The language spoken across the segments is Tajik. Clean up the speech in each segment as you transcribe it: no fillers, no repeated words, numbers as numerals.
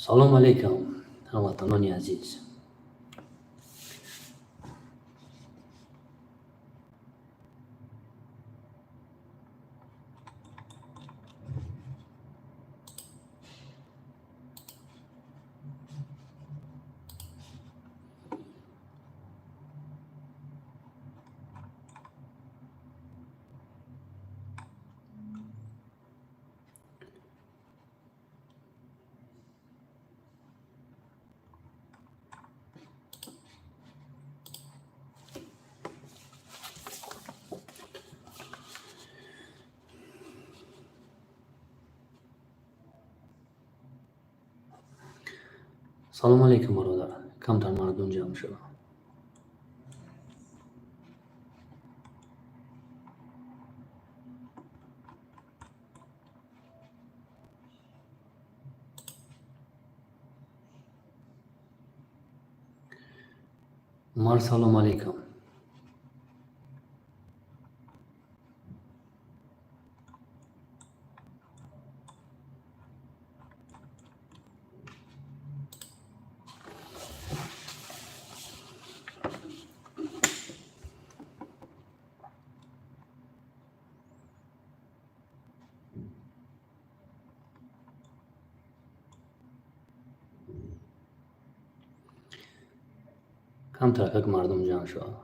Салом алейкум, ҳамватанони азиз. Салом алейкум, бародар. Камтар мардум ҷамъ шуда. Умар, салом алейкум. Камтаракак мардум ҷамъ шуда.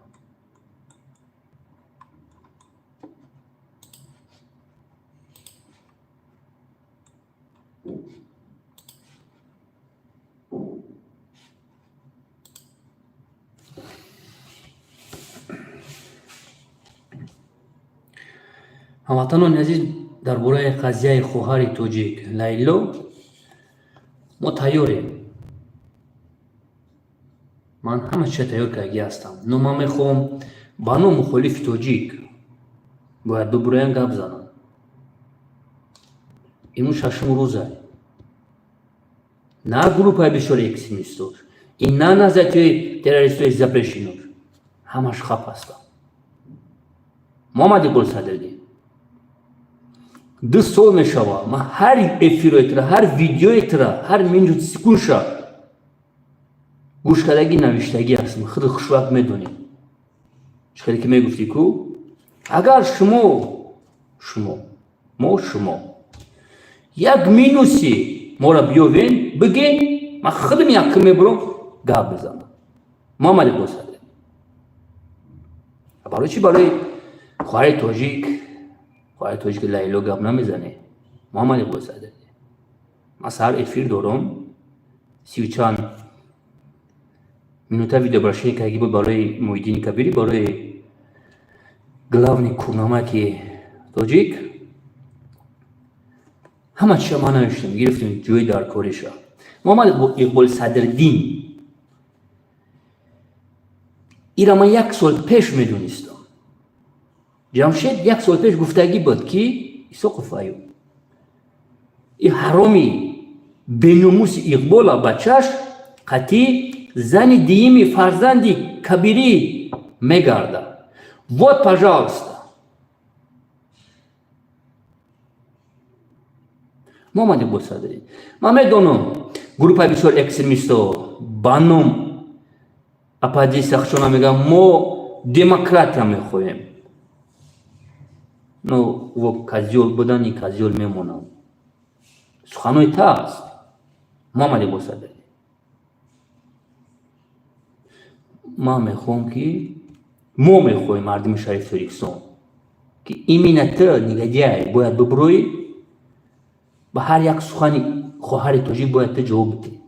Ҳамватанони азиз, дар бораи қазияи хоҳари тоҷик Лайло мо тайёрем. Ман ҳама чиза тайёр кардагӣ ҳастам, но ман мехоҳам, ба ном мухолифи тоҷик бояд бибуроям, гап занам. Имрӯз шашум рӯза. На группаи бисёри экстремистош и на назарияҳои террористои запрещённый ш, ҳамаш хап ҳастанд. Муҳаммад Иқбол Садриддин, 2 сол мешавад, ман ҳар эфирои тура, ҳар видеои тура, ҳар минут, секундша гӯш кардагӣ, навиштагӣ ҳастам. Худи хушвақт медонӣ, чӣ хеле ки мегуфтӣ ку, агар шумо мо шумо як минуси моро биёвен, бигем, ман худам якум мебурам, гап бизанам. Муҳаммад Иқбол Садриддин, барои чӣ барои хоҳари тоҷик Лайло гап намезанӣ? Муҳаммад Иқбол Садриддин, ман саҳар эфир дорам, сию чанд минута видеообращение кардагӣ буд барои Муҳиддини Кабирӣ, барои главный курнамаки тоҷик. Ҳама чиша ман навиштем, гирифтем ҷои даркориша. Муҳаммад Иқболи Садриддин, ира ман як сол пеш медонистам. Ҷамшед як сол пеш гуфтагӣ буд, ки Исоқов Аюб и ҳароми беномуси Иқбола бачаш қатъи зани дуюми фарзанди Кабирӣ мегардад. Вот, пожалуйста, Муҳаммад Иқбол Садриддин, ман медонам, группаи бисёр экстремисто ба ном оппозитсия хушона мегӯям, мо демократия мехоҳем. Но во козёл будани козёл мемонам. Суханои та аст, Муҳаммад Иқбол Садриддин. Ман мехоҳам, ки мо мехоҳем, мардуми шарифи Тоҷикистон, ки именно ту, негодяй, бояд бибурӯӣ, ба ҳар як сухани хоҳари тоҷик бояд ту ҷавоб бидиҳӣ.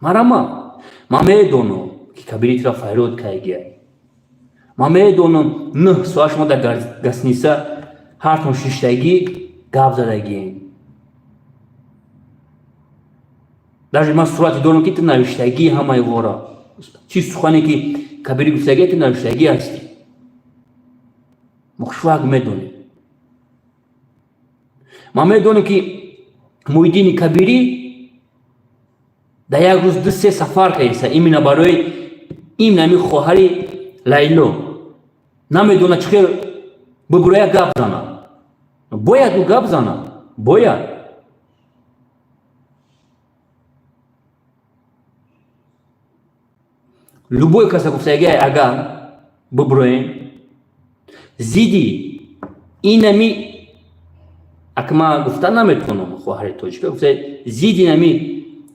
Марама, ман медонам, ки Кабири тура фарёд кардагиай. Ман медонам, 9 соат шумо дар гостиница ҳартон шиштагӣ, гап задагием. Даже ман сурате дорам, ки ту навиштагӣ ҳамаи вора, чӣ сухане ки Кабирӣ гуфтагӣ, ту навиштагӣ ҳастӣ. Мо хушвақт медонем. Ман медонам, ки Муҳиддини Кабирӣ дар як рӯз ду се сафар кардиса именно барои ин ҳамин хоҳари Лайло. Намедонад, чӣ хел бибуроя, гап зана. Бояд ӯ гап зана, бояд. Любой каса гуфтаги, агар буброем зидди инами, ака, ман гуфта наметавонам, хоҳари тоҷика гуфта, зидди инами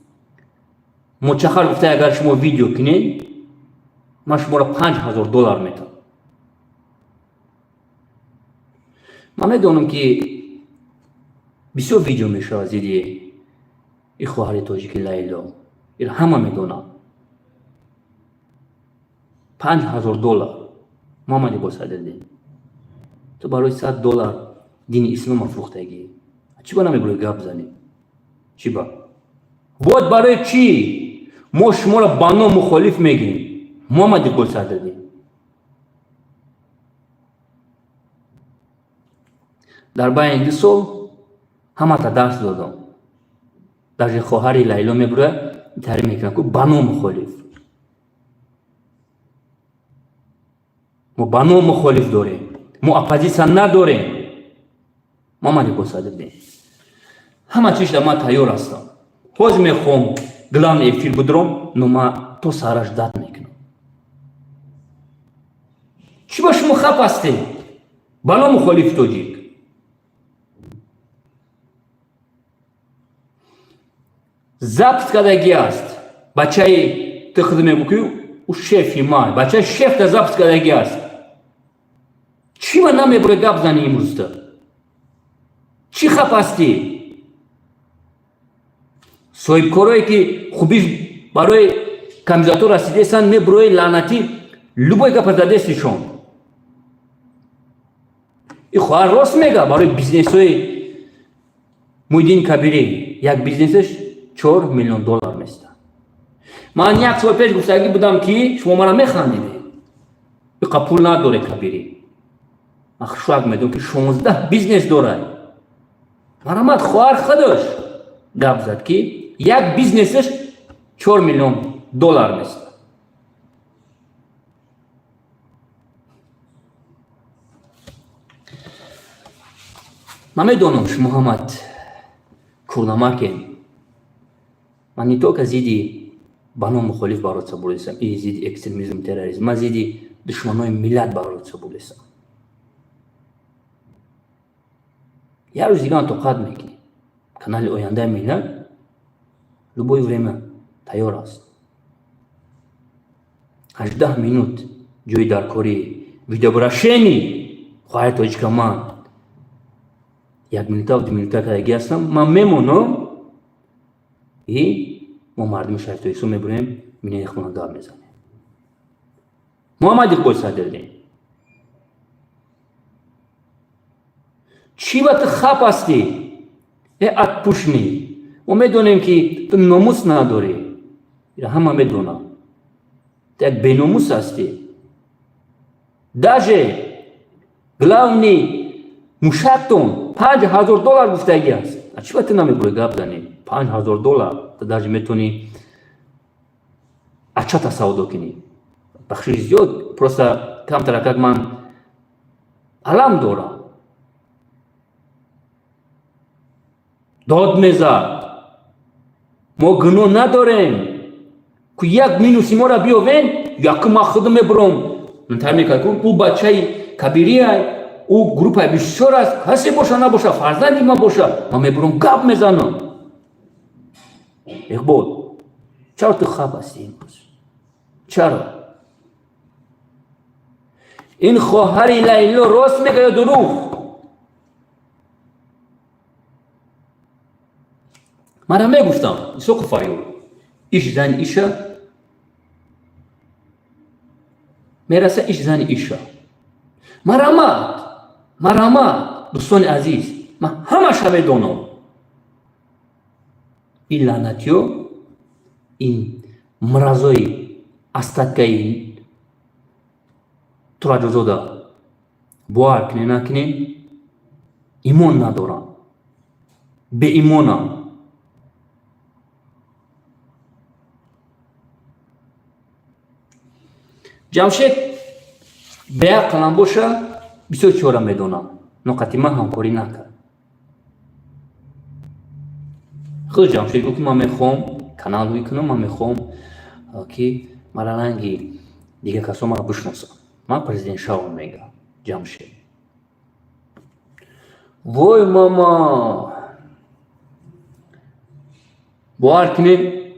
мочахар гуфта, агар шумо видео кунед, ман шуморо 5000 доллар метавам. Ман медонам, ки бисёр видео мешавад зидди и хоҳари тоҷики Лайло. Ира ҳама медонам. 5000 доллар, Муҳаммад Иқбол Садриддин, ту барои 100 доллар дини ислома фурӯхтагӣ. Чӣ ба намебурӣ гап занӣ? Чӣ ба бояд, барои чӣ мо шуморо ба ном мухолиф мегирем, Муҳаммад Иқбол Садриддин? Дар байни 2 сол ҳамата дарс додам. Даже хоҳари Лайло мебурад, таъриф мекунад, ку ба ном мухолиф. Мо ба ном мухолиф дорем, мо оппозитсия надорем. Муҳаммад Иқбол Садриддин, ҳама чизда ман тайёр ҳастам. Ҳозир мехоҳам главный эфир будурам, но ман то сараш дад мекунам. Чӣ ба шумо хап ҳастед ба ном мухолифи тоҷик? Запись кардагӣ аст. Бачаи ту худ мегӯ, ки ӯ шефи ман, бачаи шефта запись кардагӣ аст. Чӣ ба намебуре гап зани имрӯзта? Чӣ хап ҳастӣ? Соҳибкорое, ки хубиш барои камизатор расидесанд, мебурои, лаънатӣ, любой гапа задестишон. И хоҳар рост мега, барои бизнесҳои Муҳиддини Кабирӣ як бизнесаш 4 миллион доллар места. Ман як сол пеш гуфтагӣ будам, ки шумо мара механдидед, иқа пул надоре Кабирӣ. Ман хушвак медонам, ки 16 бизнес дорад. Марамат, хоҳар худаш гап зад, ки як бизнесаш 4 миллион доллар места. Ман медонам, шумо ҳамат курнамакем. Ман не только зидди ба ном мухолиф бороться бурдесам и зидди экстремизм, терроризм, ман зидди душманои миллат бороться бурдесам. Як рӯз дигар тоқат мекунем. Канали Ояндаи миллат любое время тайёр аст. 18 минут ҷои даркорӣ видеообращение хоҳари тоҷика ман як минута, 2 минута кардагӣ ҳастам. Ман мемонам и мо мардуми шаҳри Тоҷикистон мебурем, минаи хона гап мезанем. Муҳаммад Иқбол Садриддин, чӣ ба ту хап ҳастӣ, э отпущенный? Мо медонем, ки ту номус надорӣ. Ира ҳама медонам, ту як беномус ҳастӣ. Даже главный мушактон 5000 доллар гуфтагӣ аст. Чӣ ба ту намебурӣ гап занӣ? 5000 доллар ту даже метавонӣ ачата савдо кунӣ. Бахшиши зиёд, просто камтаракак ман алам дорам. Дод мезад: мо гуноҳ надорем ку, як минуси моро биёвен, яку ман худам мебурам. Мантар мекард, ку ӯ бачаи кабирия, ӯ группаи бисёр аст, касе боша набоша, фарзанди ман боша, ман мебурам, гап мезанам. Иқбол, чаро ту хап ҳастӣ имрӯз? Чаро? Ин хоҳари Лайло рост мега ё дурӯғ? Мара мегуфтам, Исоқу Фарёд, иш зани иша мераса, иш зани иша. Марамат, марамат, дӯстони азиз, ман ҳамаша медонам. Ин лаънатиё, ин мразои остаткаи Тураҷозода, бовар кунед, накунед, имон надорам, беимонам. Ҷамшед беақлам боша, бисёр чора медонам, но қати ман ҳамкорӣ накард. Худ Ҷамшед гуфт, ки ман мехоҳам канал рӯй кунам, ман мехоҳам, ки Мара ранги дигар касо мара бишносам, ман президент шавам, мега Ҷамшед. Вой мама, бовар кунед,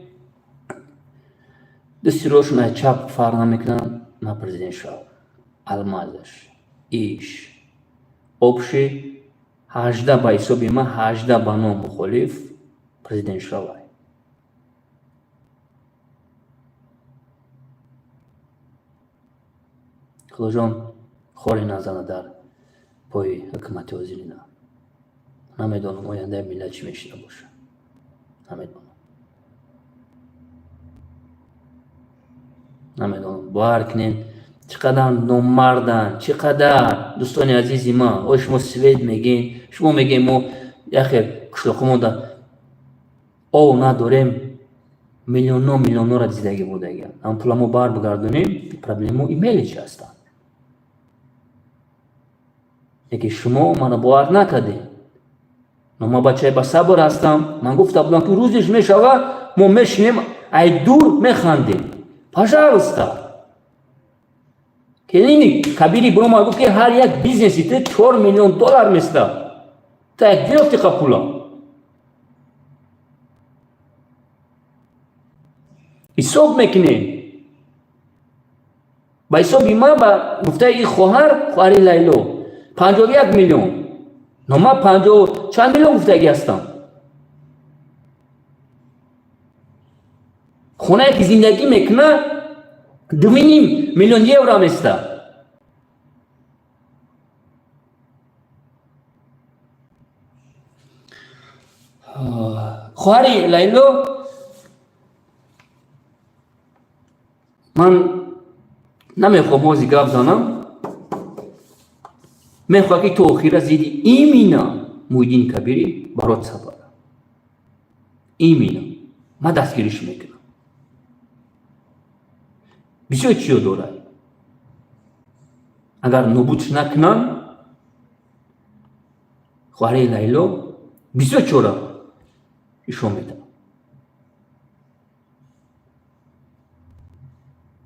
дасти рошон аз чап фарқ намекунанд. Ман президент шавам, алмазаш иш общий 18, ба ҳисоби ман 18 ба ном мухолиф президент шавай. Худоҷон, хоре назана дар пои ҳукумати ҳозирина. Намедонам, ояндаи миллат чӣ мешида боша, намедонам, намедонам. Бовар кунед, чӣ қадар номарданд, чӣ қадар. Дӯстони азизи ман, ой, шумо свет мегӯен, шумо мегӯен, мо яхе қишлоқумонда ов надорем, миллионо миллионора дидагӣ будагиам. Ам пула мо бар бигардонем, проблему и мелочи ҳастанд. Яке шумо мана бовар накардем, но ман бачаи ба сабр ҳастам. Ман гуфта будам, ки рӯзеш мешава, мо мешинем, ай дур механдем. Пожалуйста, келини Кабири биромад, гуфт, ки ҳар як бизнеси ту 4 миллион доллар места. Та як гирифти қа пула ҳисоб мекунем. Ба ҳисоби ман, ба гуфтаи и хоҳар, хоҳари Лайло, 51 миллион, но ман панҷоҳ чанд миллион гуфтагӣ ҳастам. Хонае ки зиндагӣ мекунад, 2,5 миллион евро места. Хоҳари Лайло, ман намехоҳам ҳози гап занам. Мехоҳам, ки то охира зидди имина Муҳиддини Кабирӣ барот сабара. Имина ман дастгириш мекунам. Бисёр чиё дорад, агар нобудш накунанд, хоҳари Лайло бисёр чора ишон медиҳад.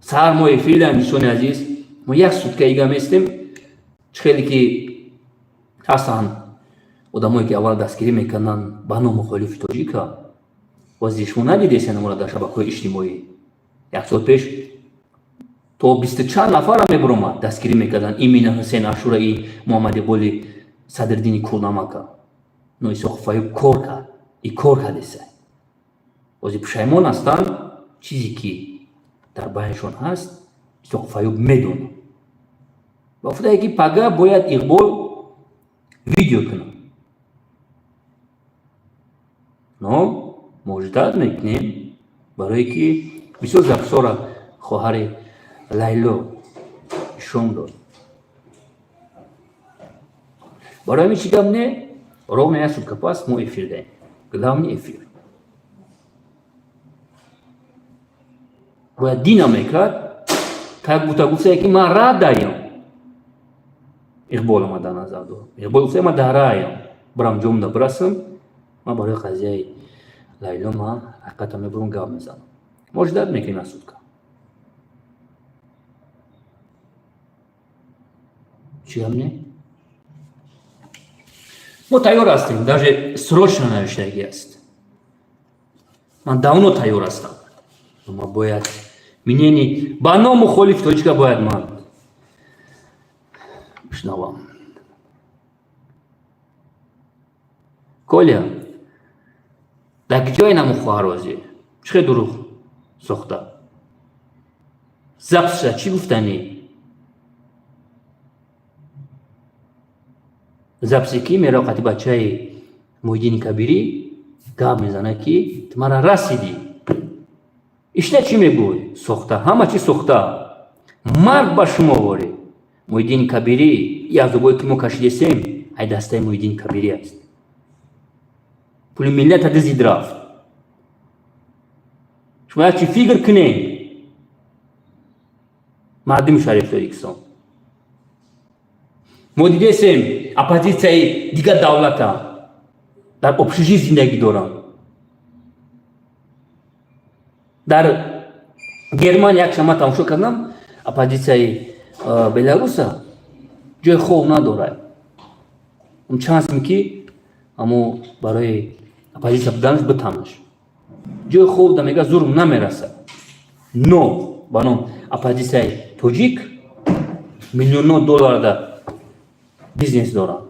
Саҳар мо эфир даем, дӯстони азиз, мо як сутка ига местем. Чӣ хеле ки ҳастанд одамое, ки аввал дастгирӣ мекарданд ба ном мухолифи тоҷика, бози шумо надидесен амора дар шабакаҳои иҷтимоӣ. Як сол пеш то бисту чанд нафарам мебуромад, дастгирӣ мекарданд имина Ҳусен Ашураи, Муҳаммад Иқболи, Садриддини Курнамака. Но Исоқов Аюб кор кард и кор кардеса, бози пушаймон ҳастанд. Чизе ки дар байншон ҳаст, Исоқов Аюб медонад. Ба гуфтае, ки пага бояд Иқбол видео кунад, но мо ждать мекунем, барое ки бисёр записора хоҳари Лайло нишон дод. Барои ҳамин чӣ гап не, ровно як сутка пас мо эфир даем, главный эфир. Бояд дина мекард, как будто гуфтае, ки ман радаям. Иқбол омада назар дорам. Иқбол гуфтае, ман дар раям, барам ҷомда бирасам. Ман барои қазияи Лайло ман ҳақиқатан мебурам, гап мезанам. Мо ждать мекунем як сутка. Чӣ гап не, мо тайёр ҳастем, даже срочно навиштагӣ аст. Ман давно тайёр ҳастам. Ма бояд мнение ба ном мухолиф тоҷика бояд ман бишнавам. Коля, дар ҷое намухоҳарозӣ чӣ хел дурӯғ сохта записа, чӣ гуфтанӣ? Записе ки мерав қати бачаи Муҳиддини Кабирӣ гап мезанад, ки ту мара расидӣ, ишна чӣ мегӯй? Сохта, ҳама чӣ сохта. Марг ба шумо ворӣ, Муҳиддини Кабирӣ. И азобое ки мо кашидесем, ай дастаи Муҳиддини Кабирӣ аст. Пули миллата дизид рафт. Шумо як чӣ фикр кунед, мардуми шариф Тоҷикистон. Мо дидесем, оппозитсияи дигар давлата дар общежитие зиндагӣ доранд, дар Германия як шама тамошо кардам, оппозитсияи Беларуса ҷои хоб надорад. Чанд ки амо барои оппозитсия буданаш битамаш. Ҷои хоб да мега зурм намерасад. Но ба ном оппозитсияи тоҷик миллионҳо долларда бизнес доранд.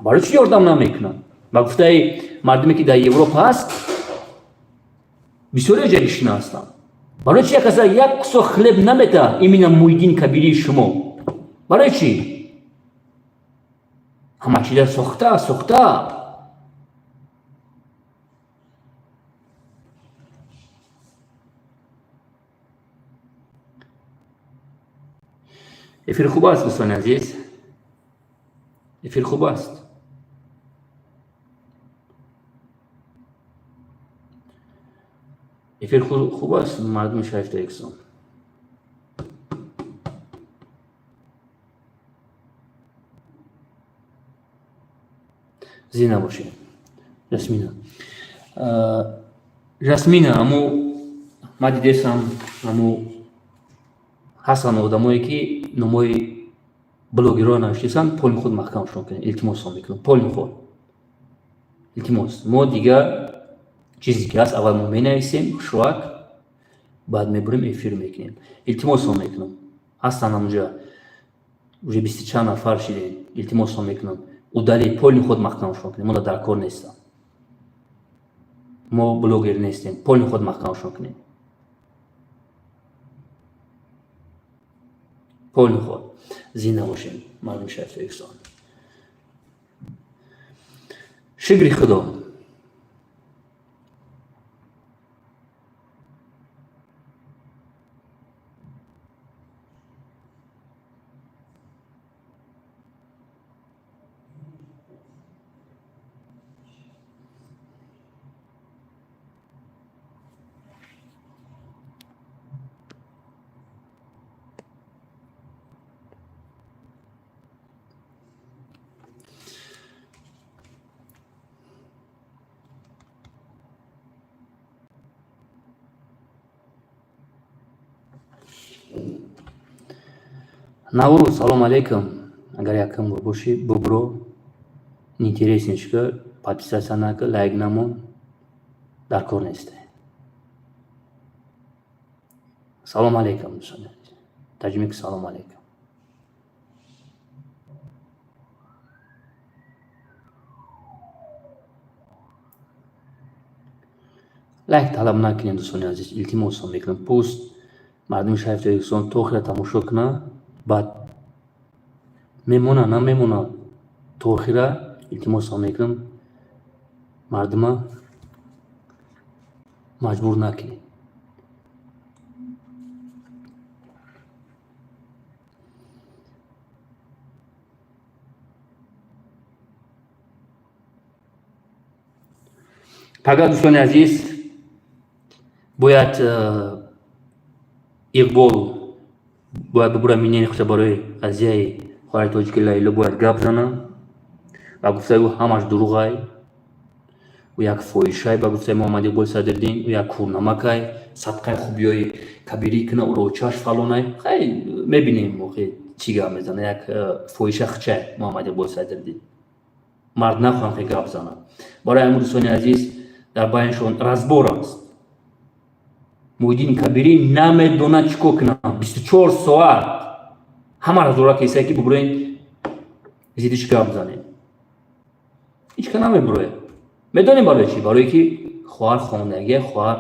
Барои чӣ ёрдам намекунанд? Ба гуфтаи мардуме ки дар Европа ҳаст, бисёре ҷаришина ҳастанд. Барои чӣ як каса як кусок хлеб наметаҳад именно Муҳиддин Кабирии шумо? Барои чӣ? Ҳама чиза сохта, сохта. Эфир хуб аст, дӯстони азиз? Эфир хуб аст? Эфир хуб аст, мардуми шариф Тоҷикистон? Зина бошед. Жасмина. Жасмина, аму ма дидесам, аму ҳастанд одамое ки номои блогерро навиштесанд, поли худ маҳкамшон кунед, илтимоссон мекунам. Поли худ. Илтимос. Мо дигар чизе ки ҳаст, аввал мо менависем, хушрӯак, баъд мебурем, эфир мекунем. Илтимоссон мекунам. Ҳастанд ҳамунҷа уже бисту чанд нафар шидем. Илтимоссон мекунам. Удали, поли худ маҳкамшон кунед. Мо дар кор нестам. Мо блогер нестем. Поли худ маҳкамшон кунед. Поли худ. Зинда бошем, мардуми шариф Тоҷикистон. Шукри Худо. Наврӯз, салом алейкум. Агар якум бор бошӣ, бубро. Неинтересничка, подписаться накун, лайк намон. Дар кор нест. Салом алейкум, дӯстони азиз. Таҷмик, салом алейкум. Лайк талаб накунем, дӯстони азиз, илтимоссон мекунам. Пусть мардуми шариф Тоҷикистон то охира тамошо кунад, баъд мемона, намемона, то охира илтимоссон мекунам, мардума маҷбур накунед. Пага, дӯстони азиз, бояд Иқбол бояд бибура минени хуша барои қазияи хоҳари тоҷики Лайло бояд гап зана. Ба гуфтаи ӯ ҳамаш дурӯғай. Ӯ як фоҳишай, ба гуфтаи Муҳаммад Иқболи Садриддин, ӯ як кӯрнамакай, садқаи хубиёи кабирӣ куна, ӯро чашм фалонай. Хай мебинем охи чӣ гап мезана, як фоҳиша хчай Муҳаммад Иқболи Садриддин. Мард нахоҳам хе гап зана. Барои ҳамин, дӯстони азиз, дар байншон разбор аст. Муҳиддини Кабирӣ намедонад чӣ кор кунад. 24 соат ҳамаро зора кесае ки бубурен зиддиш гап занем. Ҳеҷ ка намебурояд. Медонем барои чӣ? Барое ки хоҳар хондагия, хоҳар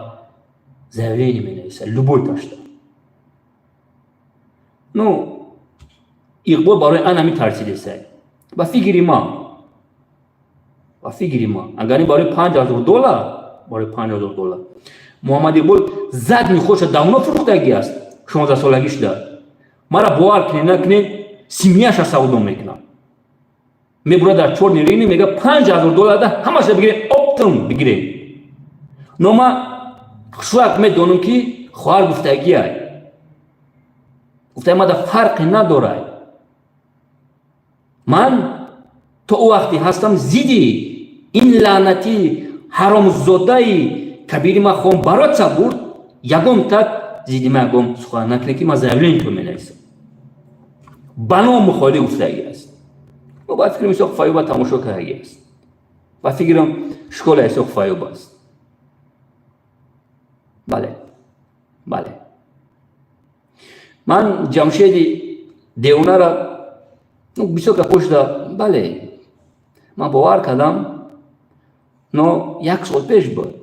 заявление менависад, любой ташта. Ну, Иқбол барои ан ҳамин тарсидесай. Ба фикри ман, ба фикри ман, агар ин барои 5000 доллар, барои 5000 доллар Муҳаммад Иқбол задни худша давно фурӯхтагӣ аст, 16 солагӣ шуда. Мара бовар кунед, накунед, семьяша савдо мекунад. Мебурад дар чёрный рынок, мега 5000 доллар да ҳамаша бигиред, оптом бигиред. Но ма хушвақт медонам ки хоҳар гуфтагиай. Гуфтаи мада фарқе надорад. Ман то ӯ вақте ҳастам зидди ин лаънатӣ ҳаромзодаи Кабири, ман хоҳам бороться бурд, Ягон так зидди ман ягон сухан накунед, ки ман заявление тон менависам. Ба ному холӣ гуфтагӣ аст. Мо ба фикрам, Исоқ Фаюба тамошо кардагӣ аст. Ба фикрам, школа Исоқ Фаюб аст. Бале, бале, ман Ҷамшеди девонара бисёр гапҳо шуда. Бале, ман бовар кардам, но як сол пеш буд,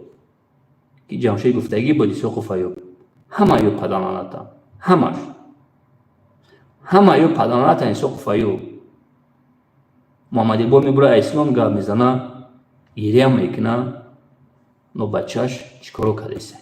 ки Ҷамшед гуфтагӣ буд: Исоқу Фаюб ҳама ё паданалата, ҳамаш, ҳама ё паданалата. Исоқу Фаюб Муҳаммад мебура, ислом гап мезана, гиря мекуна, но бачаш чӣ коро кардеса?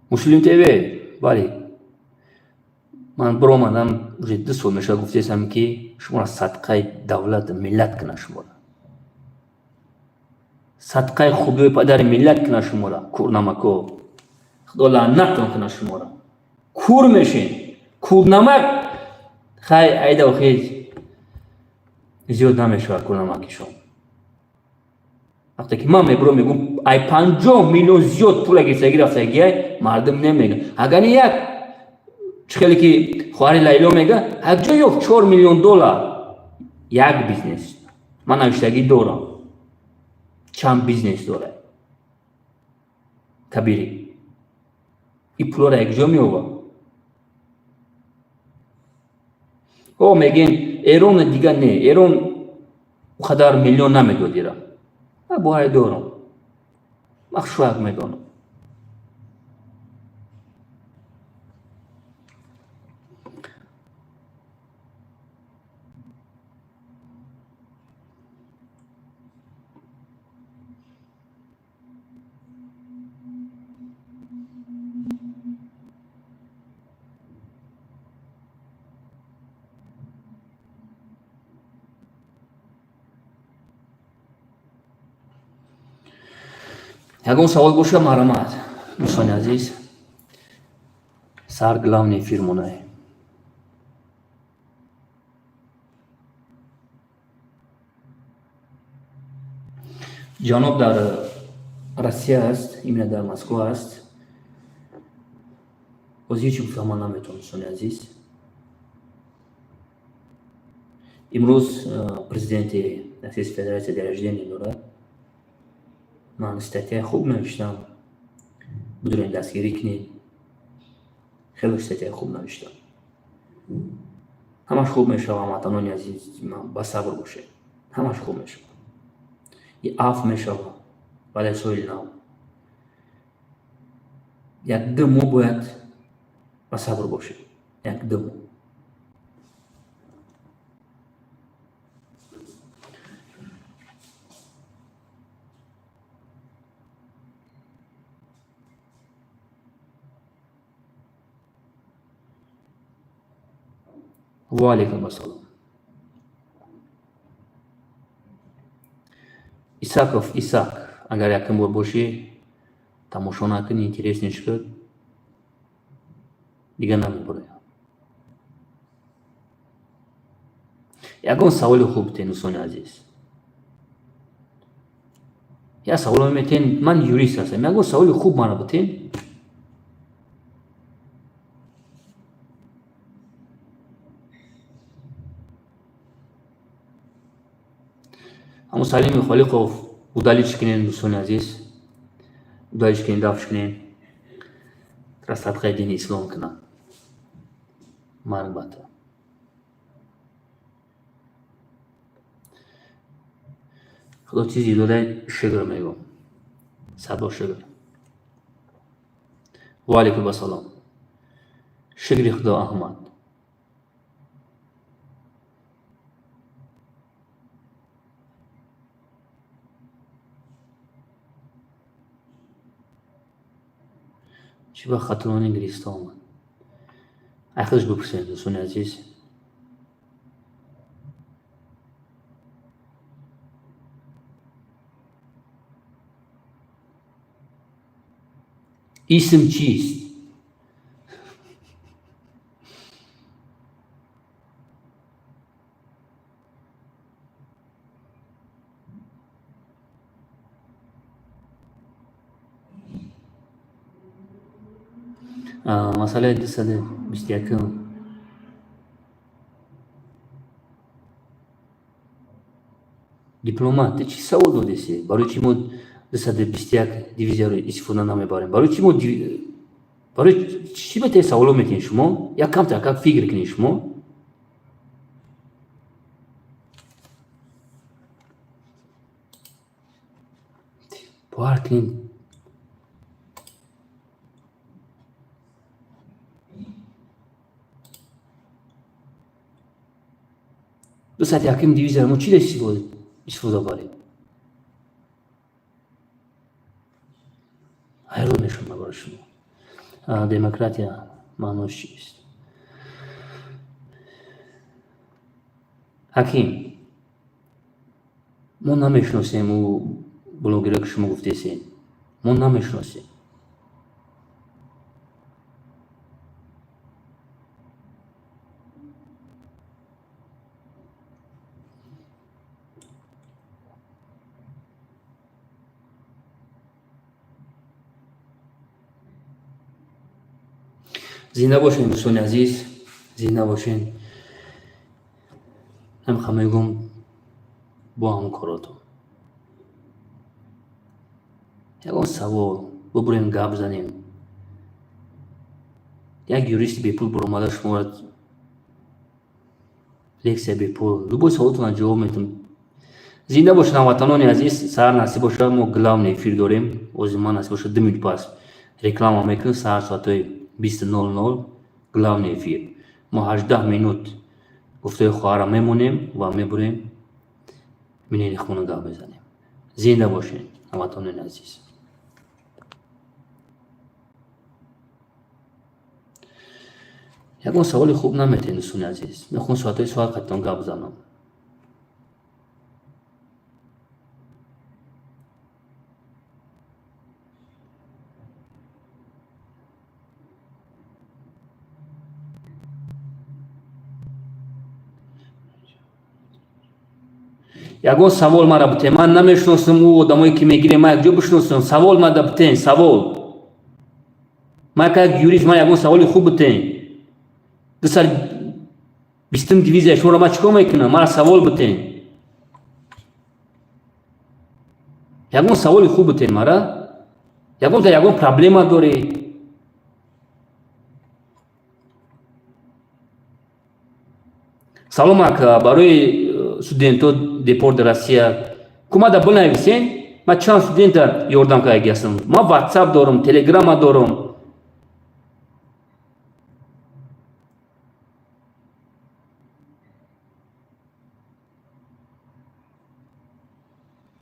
Муслим ТВ, бале, ман биромадам, уже 2 сол мешавад, гуфтесам, ки шуморо садқаи давлат миллат кунад, шуморо садқаи хубиҳои падари миллат кунад, шуморо курнамако худо лаънаттон кунад, шуморо кур мешен, курнамак. Хай, айда охир зиёд намешавад курнамакишон. Вақте ки ман мебурам, мегӯм, ай 50 миллион зиёд пула гирифтагӣ рафтагиай, мардум немегӯ. Агар як чӣ хеле ки хоҳари Лайло мега, як ҷо ёфт 4 миллион доллар як бизнес. Ман навиштагӣ дорам, чанд бизнес дорад Кабирӣ, и пулоро якҷо меовад. О, мегӯен Эрон дига, не, Эрон қадар миллион намедод. Ира боварӣ дорам, ман хушвақт медонам. Ягон савол боша, марҳамат, дӯстони азиз. Сар главный эфирмонае. Ҷаноб дар Россия аст, именно дар Москва аст. Боз ҳеҷ гуфта ман наметавонам, дӯстони азиз. Имрӯз президенти Российской Федерация день рождения дорад. Ман статьяи хуб навиштам, бидурем, дастгирӣ кунед. Хеле статьяи хуб навиштам. Ҳамаш хуб мешава, ҳамватанони азиз, ба сабр бошед, ҳамаш хуб мешава, и афв мешава. Баъд аз соли нав як 2 моҳ бояд ба сабр бошед, як 2 моҳ. Ва алайкум ассалом. Исаков Исак, агар якум бор бошӣ, тамошо накунӣ, интересный шуд, дига намебуроям. Ягон саволи хуб битен, дӯстони азиз. Як саволо метен, ман юрист ҳастам, ягон саволи хуб мана битен. Ҳамун Салими Холиқов удалить кунен, дӯстони азиз, удалить кунен, дафш кунен, тра садқаи дини ислом кунам, марг ба ту. Худо чизи додай, шукр мегӯм, садбор шукр. Ва алайкум ассалом. Шукри Худо, Аҳмад. Чӣ ба Хатлони гириста омад? Ай худаш бипурсед, дӯстони азиз. Исм чист? Масъалаи 221. Дипломат, чӣ савол додеси? Барои чӣ мо 221 дивизияро истифода намебарем? Барои чӣ мо, барои чӣ ба те саволо метиҳед шумо? Як камтар как фикр кунед шумо. Бовар кунед, 201-м дивизияро мо чӣ истифода барем? Ҳайрон мешавам барои шумо. Демократия маънош чист? Ҳаким, мо намешиносем ӯ блогеро, ки шумо гуфтесед, мо намешиносем. Зинда бошед, дӯстони азиз, зинда бошед. Ҳамха мегӯм, бо ҳамкоротон ягон савол бубурем, гап занем. Як юристи бепул буромада шуморо лексия бепул, любой саволтонро ҷавоб метам. Зинда бошед, ҳамватанони азиз. Саҳар насиб бошад, мо главный эфир дорем. Ози ман насиб бошад, 2 минут пас реклама мекунем. Саҳар соатҳои 20:00 главный эфир. Мо 18 минут гуфтаи хоҳарам мемонем ва мебурем, минени хона гап мезанем. Зинда бошед, ҳамватанони азиз. Ягон саволи хуб наметиҳед, дӯстони азиз. Мехоҳам соатҳои соат қаттон гап занам. Ягон савол мара битен. Ман намешиносам ӯ одамое, ки мегирем, ман якҷо бишиносам. Савол мада битен, савол. Ман як юрист, ман ягон саволи хуб битен. 220-ум дивизия шуморо ман чӣ кор мекунам? Мара савол битен, ягон саволи хуб битен мара. Ягонта ягон проблема дорӣ? Салом, ака, барои студентҳо депорти Россия кумада бинависен. Ман чанд студента ёрдам кардаги ҳастам. Ман Ватсап дорам, Телеграма дорам.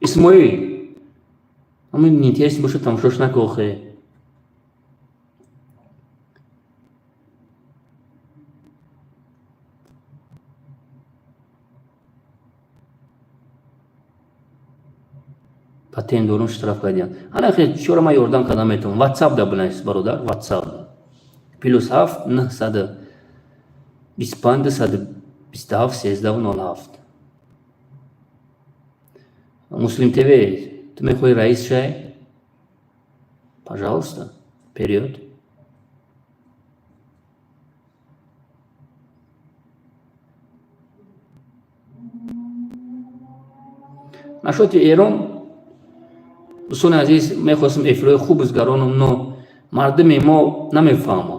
Исмоил, ҳамин интереси бошад, тамошош наку охе. Патент дорум, штраф кардиям. Ана хе, чора ман ёрдам карда метавонам? Ватсап да бинавис, бародар, Ватсап: +7 925 227 13 07. Муслим ТВ, ту мехоҳӣ раис шай? Пожалуйста, вперёд. Нашоти Эрон, дӯстони азиз, мехостам эфирҳои хуб бизгаронам, но мардуми мо намефаҳманд.